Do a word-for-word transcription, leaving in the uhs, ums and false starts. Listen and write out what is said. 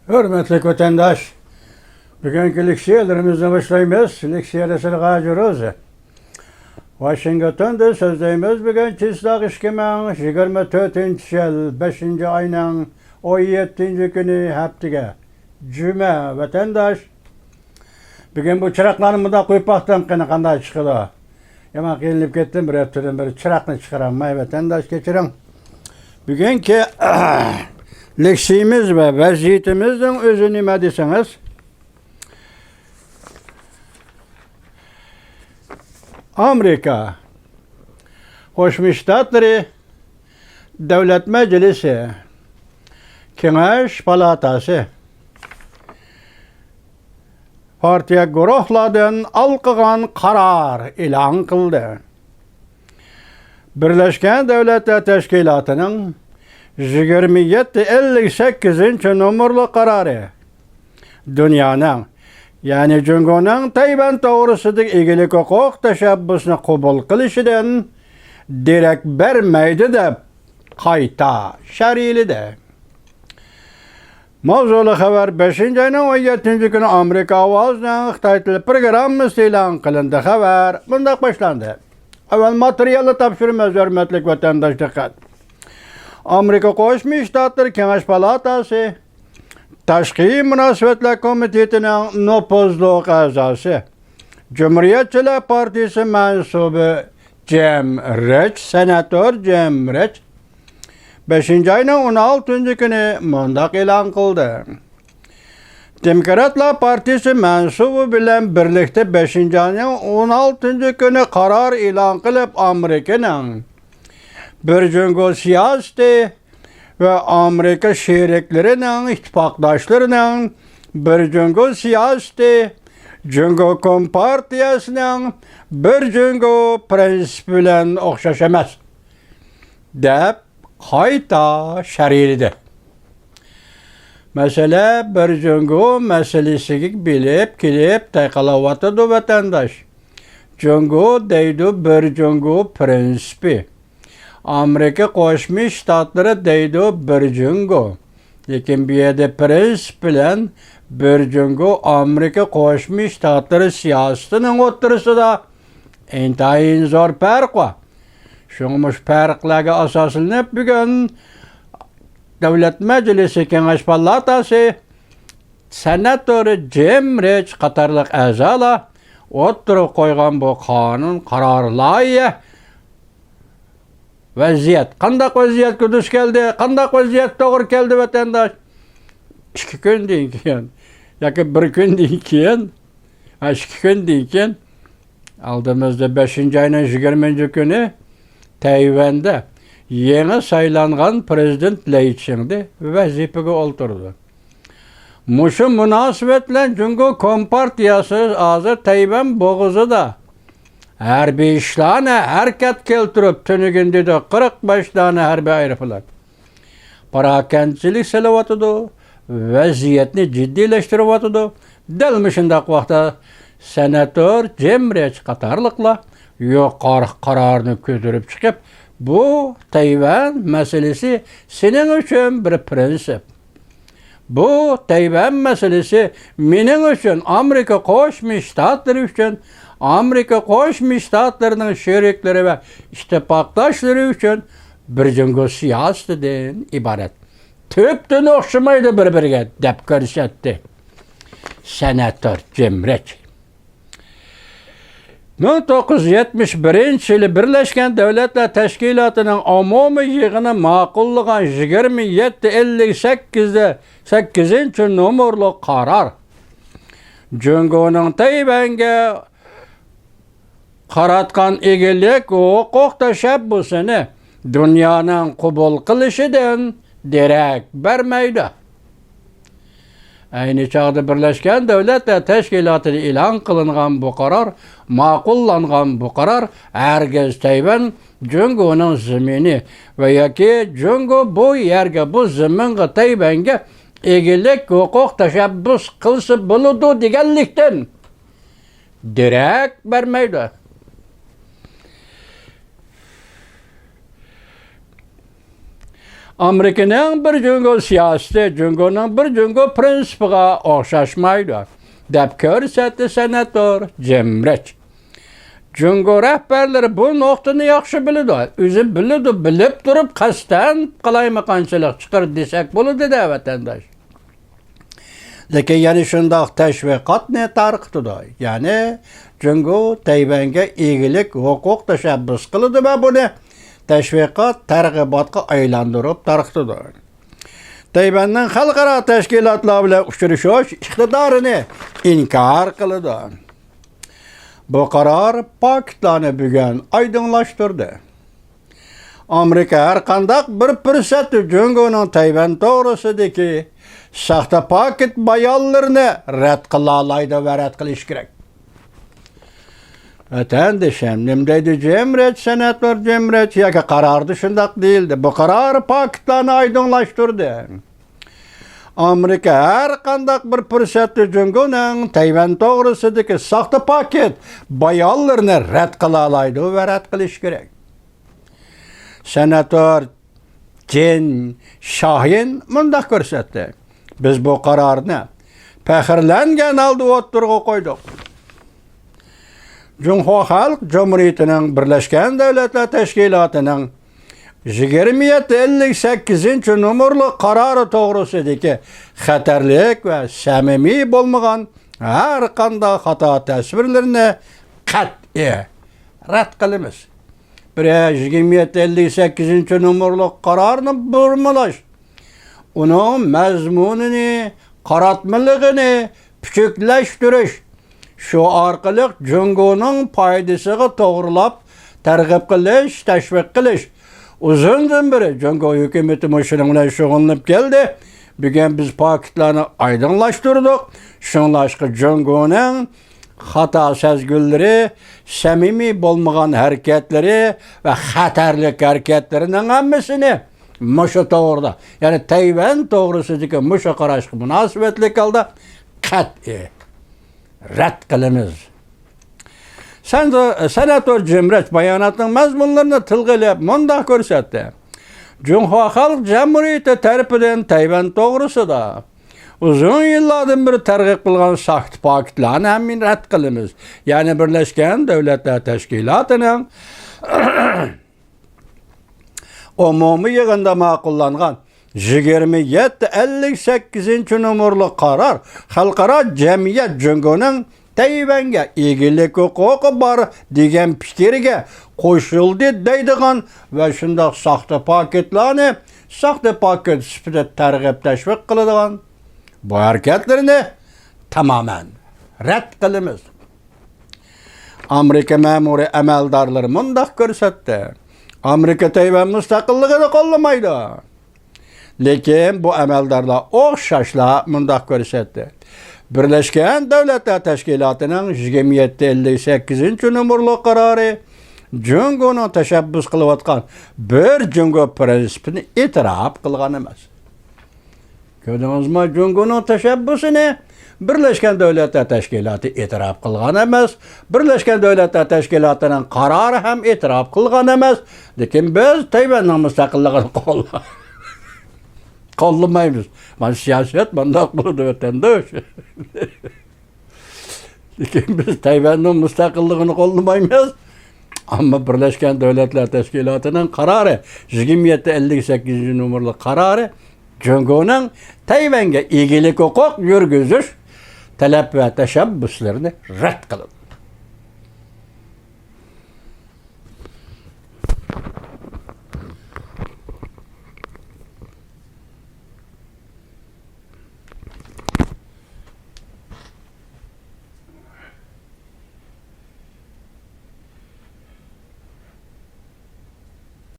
ھۆرمەتلىك ۋەتەنداش، بۈگۈنكى لېكسىيەلىرىمىزنى باشلايمىز. لېكسىيە نەشرى غاجىروز. ۋاشىنگتوندىن سۆزلەيمىز. بۈگۈن چىسلاق ئىككى مىڭ يىگىرمە تۆتىنچى يىل، بەشىنچى ئاينىڭ ئون يەتتىنچى كۈنى، ھەپتىگە جۈمە، ۋەتەنداش. بۈگۈن بۇ چىراغلارنى مۇنداق قويۇپ باقتىم، قېنى قانداق چىقىدۇ. يامان قىينىلىپ كەتتىم، بىر ھەپتىدىن بېرى چىراغنى چىقىرالماي، ۋەتەنداش كەچۈرۈڭ. بۈگۈنكى لېكسىيىمىز ۋە ۋەزىيىتىمىزنىڭ ئۆزى نېمە دېسىڭىز، ئامېرىكا قوشما شتاتلىرى دۆلەت مەجلىسى، كېڭەش پالاتاسى، پارتىيە گۇرۇھلاردىن ھالقىغان قارار ئېلان قىلدى. بىرلەشكەن دۆلەتلەر تەشكىلاتىنىڭ يىگىرمە يەتتە ئەللىك سەككىزىنچى نومۇرلۇق قارارى دۇنيانىڭ، يەنى جۇڭگونىڭ تەيۋەن توغرىسىدىكى ئىگىلىك ھوقۇق تەشەببۇسىنى قوبۇل قىلىشىدىن دېرەك بەرمەيدۇ، دەپ قايتا شەرھلىدى. ماۋزۇلۇق خەۋەر بەشىنچى ئاينىڭ ئون يەتتىنچى كۈنى ئامېرىكا ئاۋازىنىڭ خىتاي تىلى پروگراممىسىدا ئېلان قىلىندى. خەۋەر مۇنداق باشلاندى. ئەۋۋەل ماتېرىيالنى تاپشۇرىمىز، ھۆرمەتلىك ۋەتەنداش، دىققەت! ئامېرىكا قوشما شتاتلىرى كېڭەش پالاتاسى تاشقى مۇناسىۋەتلەر كومىتېتىنىڭ نوپۇزلۇق ئەزاسى، جۇمھۇرىيەتچىلەر پارتىيىسى مەنسۇبى جېم رىچ، سېناتور جېم رىچ، بەشىنچى ئاينىڭ ئون ئالتىنچى كۈنى مۇنداق ئېلان قىلدى. دېموكراتلار پارتىيىسى مەنسۇبى بىلەن بىرلىكتە بەشىنچى ئاينىڭ ئون ئالتىنچى كۈنى قارار ئېلان قىلىپ، ئامېرىكىنىڭ بىر جۇڭگو سىياسىتى ۋە ئامېرىكا شېرىكلىرىنىڭ، ئىتتىپاقداشلىرىنىڭ بىر جۇڭگو سىياسىتى جۇڭگو كومپارتىيەسىنىڭ بىر جۇڭگو پىرىنسىپى بىلەن ئوخشاش ئەمەس، دەپ قايتا شەرھلىدى. مەسىلە، بىر جۇڭگو مەسىلىسىگە بېرىپ كېلىپ تايقىلىۋاتىدۇ، ۋەتەنداش. جۇڭگو دەيدۇ، بىر جۇڭگو پىرىنسىپى. ئامېرىكا قوشما شتاتلىرى دەيدۇ، بىر جۇڭگو. لېكىن بۇ يەردە پىرىنسىپ بىلەن بىر جۇڭگو ئامېرىكا قوشما شتاتلىرى سىياسىتىنىڭ ئوتتۇرىسىدا ئىنتايىن زور پەرق بار. شۇڭا مۇشۇ پەرقلەرگە ئاساسلىنىپ، بۈگۈن دۆلەت مەجلىسى كېڭەش پالاتاسى سېناتورى جېم رىچ قاتارلىق ئەزالار ئوتتۇرىغا قويغان بۇ قانۇن، قارار، لايىھە، ۋەزىيەت. قانداق ۋەزىيەتكە دۇچ كەلدى؟ قانداق ۋەزىيەت توغرا كەلدى، ۋەتەنداش؟ ئىككى كۈندىن كېيىن ياكى بىر كۈندىن كېيىن، ھە، ئىككى كۈندىن كېيىن، ئالدىمىزدا بەشىنچى ئاينىڭ يىگىرمىنچى كۈنى تەيۋەندە يېڭى سايلانغان پىرېزىدېنت لەي چىڭدې ۋەزىپىگە ئولتۇرىدۇ. مۇشۇ مۇناسىۋەت بىلەن جۇڭگو كومپارتىيەسى ھازىر تەيۋەن بوغۇزىدا ھەربىي ئىشلارنى ھەرىكەتكە كەلتۈرۈپ، تۈنۈگۈن دېدى، قىرىق بەش دانە ھەربىي ئايروپىلان پاراكەندىچىلىك سېلىۋاتىدۇ، ۋەزىيەتنى جىددىيلەشتۈرۈۋاتىدۇ. دەل مۇشۇنداق ۋاقىتتا سېناتور جېم رىچ قاتارلىقلار يۇقىرى قارارنى كۆتۈرۈپ چىقىپ، بۇ تەيۋەن مەسىلىسى سېنىڭ ئۈچۈن بىر پىرىنسىپ. بۇ تەيۋەن مەسىلىسى مېنىڭ ئۈچۈن، ئامېرىكا قوشما شتاتلىرى ئۈچۈن، ئامېرىكا قوشما شتاتلىرىنىڭ شېرىكلىرى ۋە ئىتتىپاقداشلىرى ئۈچۈن بىر جۇڭگو سىياسىتىدىن ئىبارەت. تۈپتىن ئوخشىمايدۇ بىر-بىرىگە، دەپ كۆرسەتتى سېناتور جېم رىچ. مىڭ توققۇز يۈز يەتمىش بىرىنچى يىلى بىرلەشكەن دۆلەتلەر تەشكىلاتىنىڭ ئومۇمىي يىغىنى ماقۇللىغان يىگىرمە يەتتە ئەللىك سەككىزدە، سەككىزىنچى نومۇرلۇق قارار جۇڭگونىڭ تەيۋەنگە قاراتقان ئىگىلىك ھوقۇق تەشەببۇسىنى دۇنيانىڭ قوبۇل قىلىشىدىن دېرەك بەرمەيدۇ. ئەينى چاغدا بىرلەشكەن دۆلەتلەر تەشكىلاتىدا ئېلان قىلىنغان بۇ قارار، ماقۇللانغان بۇ قارار ھەرگىز تەيۋەن جۇڭگونىڭ زېمىنى ۋە ياكى جۇڭگو بۇ يەرگە، بۇ زېمىنغا، تەيۋەنگە ئىگىلىك ھوقۇق تەشەببۇس قىلسا بولىدۇ دېگەنلىكتىن دېرەك بەرمەيدۇ. ئامېرىكىنىڭ بىر جۇڭگو سىياسىتى جۇڭگونىڭ بىر جۇڭگو پىرىنسىپىغا ئوخشاشمايدۇ، دەپ كۆرسەتتى سېناتور جېم رىچ. جۇڭگو رەھبەرلىرى بۇ نۇقتىنى ياخشى بىلىدۇ. ئۆزى بىلىدۇ، بىلىپ تۇرۇپ قەستەن قالايمىقانچىلىق چىقىرىدۇ دېسەك بولىدۇ-دە، ۋەتەنداش. لېكىن يەنە شۇنداق تەشۋىقاتنى تارقىتىدۇ. يەنى جۇڭگو تەيۋەنگە ئىگىلىك ھوقۇق تەشەببۇس قىلىدۇ ۋە بۇنى تەشۋىقات، تەرغىباتقا ئايلاندۇرۇپ تارقىتىدۇ. تەيۋەننىڭ خەلقئارا تەشكىلاتلار بىلەن ئۇچرىشىش ئىقتىدارىنى ئىنكار قىلىدۇ. بۇ قارار پاكىتلارنى بۈگۈن ئايدىڭلاشتۇردى. ئامېرىكا ھەر قانداق بىر پۇرسەتتە جۇڭگونىڭ تەيۋەن توغرىسىدىكى ساختا پاكىت بايانلىرىنى رەت قىلالايدۇ ۋە رەت قىلىشى كېرەك. ۋەتەندىشىم، نېمە دەيدۇ جېم رىچ، سېناتور جېم رىچ؟ ياكى قاراردا شۇنداق دېيىلدى. بۇ قارار پاكىتلارنى ئايدىڭلاشتۇردى. ئامېرىكا ھەر قانداق بىر پۇرسەتتە جۇڭگونىڭ تەيۋەن توغرىسىدىكى ساختا پاكىت بايانلىرىنى رەت قىلالايدۇ ۋە رەت قىلىشى كېرەك. سېناتور جېن شاھىن مۇنداق كۆرسەتتى: بىز بۇ قارارنى پەخىرلەنگەن ھالدا ئوتتۇرىغا قويدۇق. جۇڭخۇا خەلق جۇمھۇرىيىتىنىڭ بىرلەشكەن دۆلەتلەر تەشكىلاتىنىڭ يىگىرمە يەتتە ئەللىك سەككىزىنچى نومۇرلۇق قارارى توغرىسىدىكى خەتەرلىك ۋە سەمىمىي بولمىغان ھەر قانداق خاتا تەسۋىرلىرىنى قەتئىي رەت قىلىمىز. بىرى، يىگىرمە يەتتە ئەللىك سەككىزىنچى نومۇرلۇق قارارنى بۇرمىلاش، ئۇنىڭ مەزمۇنىنى، قاراتمىلىقىنى پۈچۈكلەشتۈرۈش، شۇ ئارقىلىق جۇڭگونىڭ پايدىسىغا توغرىلاپ تەرغىب قىلىش، تەشۋىق قىلىش. ئۇزۇندىن بېرى جۇڭگو ھۆكۈمىتىمۇ شۇنىڭ بىلەن شۇغۇللىنىپ كەلدى. بۈگۈن بىز پاكىتلارنى ئايدىڭلاشتۇردۇق. شۇڭلاشقا جۇڭگونىڭ خاتا سەزگۈللىرى، سەمىمىي بولمىغان ھەرىكەتلىرى ۋە خەتەرلىك ھەرىكەتلىرىنىڭ ھەممىسىنى مۇشۇ توغرىدا، يەنى تەيۋەن توغرىسىدىكى مۇشۇ قاراشقا مۇناسىۋەتلىك ھالدا قەتئىي رەت قىلىمىز. سەن-، سېناتور جېم رىچ باياناتنىڭ مەزمۇنلىرىنى تىلغا ئېلىپ مۇنداق كۆرسەتتى: جۇڭخۇا خەلق جۇمھۇرىيىتى تەرىپىدىن تەيۋەن توغرىسىدا ئۇزۇن يىللاردىن بېرى تەرغىب قىلغان ساختا پاكىتلارنى ھەممىنى رەت قىلىمىز. يەنى بىرلەشكەن دۆلەتلەر تەشكىلاتىنىڭ ئومۇمىي يىغىندا ماقۇللانغان يىگىرمە يەتتە ئەللىك سەككىزىنچى نومۇرلۇق قارار خەلقئارا جەمئىيەت جۇڭگونىڭ تەيۋەنگە ئىگىلىك ھوقۇقى بار دېگەن پىكرىگە قوشۇلدى دەيدىغان ۋە شۇنداق ساختا پاكىتلارنى ساختا پاكىت سۈپىتىدە تەرغىب تەشۋىق قىلىدىغان بۇ ھەرىكەتلىرىنى تامامەن رەت قىلىمىز. ئامېرىكا مەمۇرىي ئەمەلدارلىرى مۇنداق كۆرسەتتى: ئامېرىكا تەيۋەن مۇستەقىللىقىنى قوللىمايدۇ. لېكىن بۇ ئەمەلدارلار ئوخشاشلا مۇنداق كۆرسەتتى: بىرلەشكەن دۆلەتلەر تەشكىلاتىنىڭ يىگىرمە يەتتە ئەللىك سەككىزىنچى نومۇرلۇق قارارى جۇڭگونىڭ تەشەببۇس قىلىۋاتقان بىر جۇڭگو پىرىنسىپىنى ئېتىراپ قىلغان ئەمەس. كۆردىڭىزمۇ؟ جۇڭگونىڭ تەشەببۇسىنى بىرلەشكەن دۆلەتلەر تەشكىلاتى ئېتىراپ قىلغان ئەمەس. بىرلەشكەن دۆلەتلەر تەشكىلاتىنىڭ قارارى ھەم ئېتىراپ قىلغان ئەمەس. لېكىن بىز تەيۋەننىڭ مۇستەقىللىقىنى قوللا-، قوللىمايمىز. مانا سىياسەت مۇنداق بولىدۇ، ۋەتەنداش. لېكىن بىز تەيۋەننىڭ مۇستەقىللىقىنى قوللىمايمىز. ئەمما بىرلەشكەن دۆلەتلەر تەشكىلاتىنىڭ قارارى، يىگىرمە يەتتە ئەللىك سەككىزىنچى نومۇرلۇق قارارى جۇڭگونىڭ تەيۋەنگە ئىگىلىك ھوقۇق يۈرگۈزۈش تەلەپ ۋە تەشەببۇسلىرىنى رەت قىلىدۇ.